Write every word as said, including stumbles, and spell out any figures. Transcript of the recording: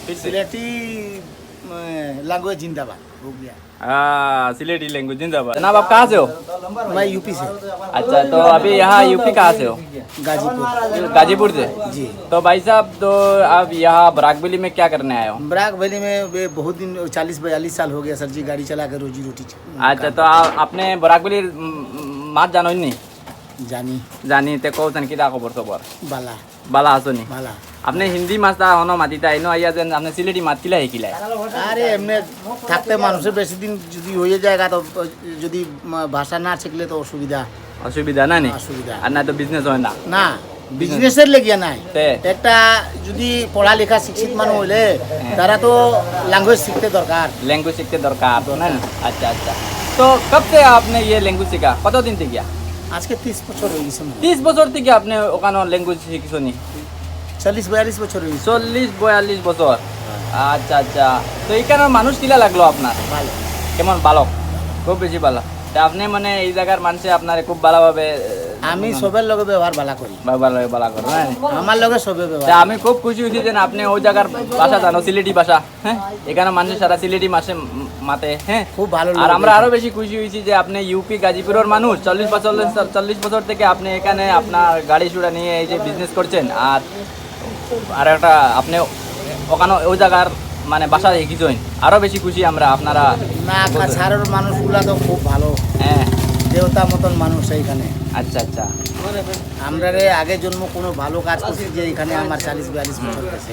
फिर से। सिलेटी लैंग्वेज जिंदाबाद हो गया। हाँ, सिलेटी लैंग्वेज जिंदाबाद। जनाब, आप कहाँ से हो? मैं यूपी से। अच्छा, तो अभी यहाँ यूपी कहाँ से हो? गाजीपुर। गाजीपुर से? जी। तो भाई साहब, तो आप यहाँ बराक वैली में क्या करने आए हो? बराक वैली में ये बहुत दिन, चालीस बयालीस साल हो गया सर जी, गाड़ी चला के रोजी रोटी च-, अच्छा, काम। तो आ-, आपने बराक वैलीर, उम, उम, मात जानो নি? জানি। জানি, তে কওছেন কিতা খবর সবর? বালা। বালা আছো নি? বালা। আপনে হিন্দি মাছটা হনো মাতিতা, ইনো আইয়া যেন আপনে সিলেটি মাত কিলা হিকিলায়? আরে, এমনে থাকতে মানুষের বেশি দিন যদি হয়ে যায়, তো যদি মা-, ভাষা না শিখলে তো অসুবিধা। অসুবিধা না নি? অসুবিধা। আর না তো বিজনেস হয় না? না, বিজনেসের লেগিয়া নাই। তে? একটা যদি পড়ালেখা শিক্ষিত মানুষ হইলে, হ্যাঁ। তারা তো ল্যাঙ্গুয়েজ শিখতে দরকার। ল্যাঙ্গুয়েজ শিখতে দরকার, না নি? আচ্ছা, আচ্ছা। তো কব সে আপনে ইয়ে ল্যাঙ্গুয়েজ শিখা? কতদিন থেকে? আজকে তিরিশ বছর হয়ে গেছে মনে হয়। তিরিশ বছর থেকে আপনে ওখানো ল্যাঙ্গুয়েজ শিখছো নি? চল্লিশ বিয়াল্লিশ বছর হয়ে গেছে। চল্লিশ বিয়াল্লিশ বছর। আচ্ছা, আচ্ছা। তো এখানর মানুষ কিলা লাগলো আপনার? ভালো। কেমন? ভালো? খুব বেশি ভালো। তে আপনে মানে এই জাগার মানষে আপনারে খুব ভালোভাবে, এ, আমি সবের লগে ব্যবহার ভালা করি। ব্যবহার ভালা করে, হ্যাঁ? আমার লগে সবে ব্যবহার। তে আমি খুব খুশি হইছি যে আপনে ওই জাগার ভাষা জানো, সিলেটি ভাষা, হ্যাঁ? এখানর মানষে সারা সিলেটি মাসে মাতে, হ্যাঁ? খুব ভালো আর লাগে আমরা এটা। আরো বেশি খুশি হইছি যে আপনে ইউপি গাজীপুরর মানুষ, চল্লিশ বছর, চল্লিশ বছর থেকে আপনে এখানে আপনার গাড়ি ঘোড়া নিয়ে এই যে বিজনেস করছেন, আর, আর একটা আপনে ওখানো ওই জাগার মানে ভাষা শিখিছইন, আরো বেশি খুশি আমরা আপনারা। না, কাছাড়র মানুষগুলা তো খুব ভালো। হ্যাঁ। দেবতা মতন মানুষ এইখানে। আচ্ছা, আচ্ছা। আমরারে আগে জন্ম কোনো ভালো কাজ করছি যে এখানে আমার চাল্লিশ বিয়াল্লিশ বছর গেছে।